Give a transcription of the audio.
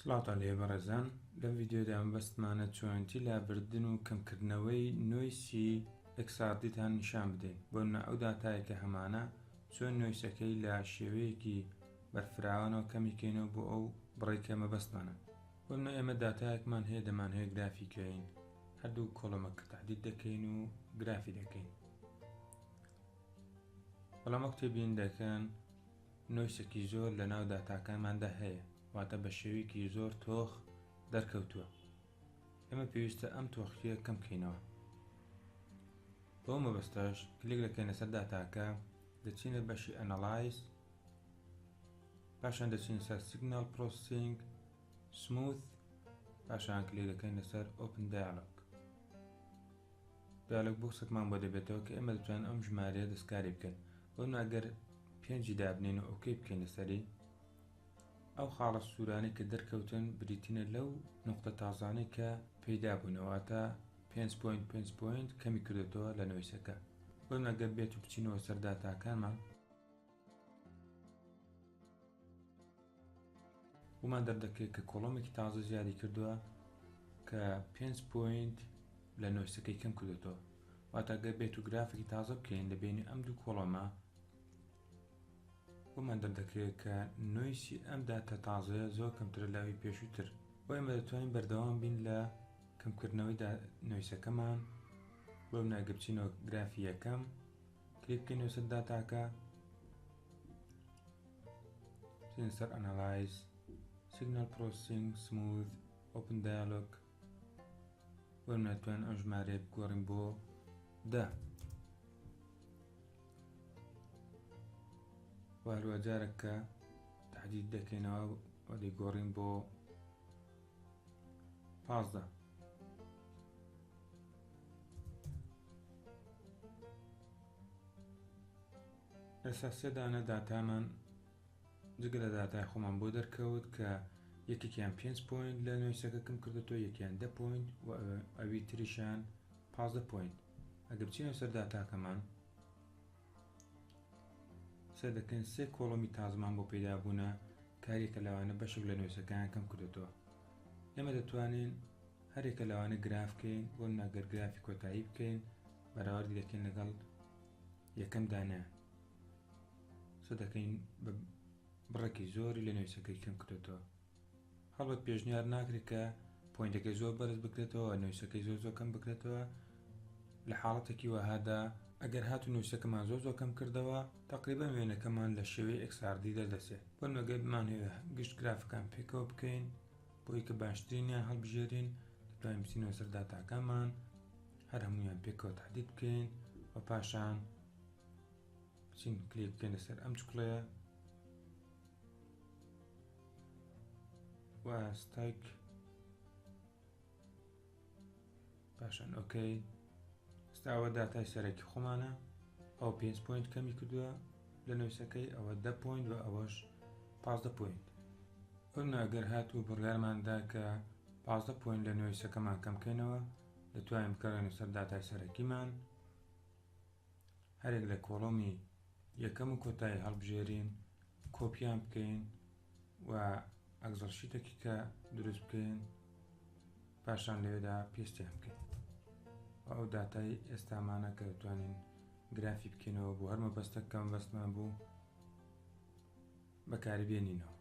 سڵاوتان لێ بەڕێزان، لەم ڤیدیۆدا مەبەستمانە چۆنێتی لابردن و کەمکردنەوەی noise ی XRD تان نیشان بدەین. بۆ نمونە ئەو داتایە کە هەمانە چۆن noise ەکەی لە شێوەیەکی بەرفراوانەوە کەمی کەینەوە بۆ ئەو بڕەی کە مەبەستمانە. بۆ نمونە ئێمە داتایەکمان هەیە دەمانهەوێت گرافی کەین، هەردوو column ەکە تەحدید دەکەین و گرافی دەکەین. بەڵام وەک تێبین دەکەن noise ێکی زۆر لە ناو داتاکانماندا هەیە، واتە بە شێوەیەکی زۆر تۆخ دەرکەوتووە. ئێمە پێویستە ئەم تۆخییە کەم بکەینەوە. بۆ مەبەستەش کلیک دەکەینە سەر داتاکە، دەچینە بەشی Analyze، پاشان دەچینە سەر Signal Processing، Smooth، پاشان کلیک دەکەینە سەر Open Dialog. dialog box ێکمان بۆ دەبێتەوە کە ئێمە دەتوانین ئەم ژمارەیە دەستکاری بکەین. بۆ نمونە ئەگەر پێنجی دابنێین و OK بکەین لەسەری، ئەو خاڵە سوورانەی کە دەرکەوتن بریتینە لەو نوقتە تازانەی کە پەیدا بوون، واتە پێنج point پێنج point کەمی کردێتەوە لە noise ەکە. بۆ نمونە ئەگەر بێت و بچینەوە سەر داتاکانمان، بۆمان دەردەکەوێت کە column ێکی تازە زیادی کردووە کە پێنج point لە noise ەکەی کەم کردێتەوە. واتە گەر بێت و گرافێکی تازە بکەین لە بینی ئەم دوو column ە، بۆمان دەردەکەوێت کە noise ی ئەم داتا تازەیە زۆر کەمترە لە ئەوی پێشووتر. بۆ ئێمە دەتوانین بەردەوام بین لە کەمکردنەوەی noise ەکەمان. بۆ نمونە ئەگەر بچینەوە گرافی یەکەم، کلیک بکەینەوە سەر داتاکە، بچینە سەر Analyze، Signal Processing، Smooth، Open Dialog. بۆ نمونە دەتوانین ئەم ژمارەیە بگۆڕین بۆ 10 و هەروە جارێک کە تحدید دەکەینەوە و دەیگۆڕین بۆ 15. ئێستا سێ دانە داتامان جگە لە داتای خۆمان بۆ دەرکەوت کە یەکێکیان 5 point لە noise ەکە کەم کردێتەوە، یەکیان 10 point و ئەوی تریشان 15 point. ئەگە بچینە سەر داتاکەمان سەر دەکەین سێ column ی تازمان بۆ پەیدا بوونە، کارێکە لەوانە بەشێک لە noise ەکەیان کەم کردێتەوە. ئێمە دەتوانین هەرێکە لەوانە گراف بکەین. بۆ نمونە ئەگەر گرافی کۆتایی بکەین بەراوردی دەکەین لەگەڵ یەکەم دانە، سە دەکەین بە بڕێکی زۆری لە noise ەکەی کەم کردێتەوە. هەڵبەت پێشنیار ناکرێت کە point ەکەی زۆر بەرز بکرێتەوە، noise ەکەی زۆر زۆر کەم بکرێتەوە. لە حاڵەتێکی وەهادا ئەگەر هاتو noise ەکەمان زۆر زۆر کەم کردەوە، تقریبا وێنەکەمان لە شێوەی XRD دەردەچێت. بۆ نمونە گەر بمانەوێت گشت گرافەکان پێکەوە بکەین بۆی کە باشترینیان هەڵبژێرین، دەتوانین بچینەوە سەر داتاکانمان، هەر هەمویان پێکەوە تحدید بکەین و پاشان بچین کلیک بکەین لەسەر ئەم چکڵەیە و stack، پاشان OK. ئێستا ئەوە داتای سەرەکی خۆمانە، ئەو 5 point کەمی کردووە لە noise ەکەی، ئەوە 10 point و ئەوەش 15 point. ئەو ئەگەر هاتوو بڕیارماندا کە 15 point لە noise ەکەمان کەم بکەینەوە، دەتوانین بکەڕێنە سەر داتای سەرەکیمان، هەرێک لە column ی یەکەم و کۆتایی هەڵبژێرین، کۆپیان بکەین و Excel sheet ێکی کە دروست بکەین، پاشان لەوێدا paste یان بکەین و ئەو داتای ئێستامانە کە دەتوانین گرافی بکەینەوە بۆ هەر مەبەستێک کە مەبەستمان بوو بەکاری بێنینەوە.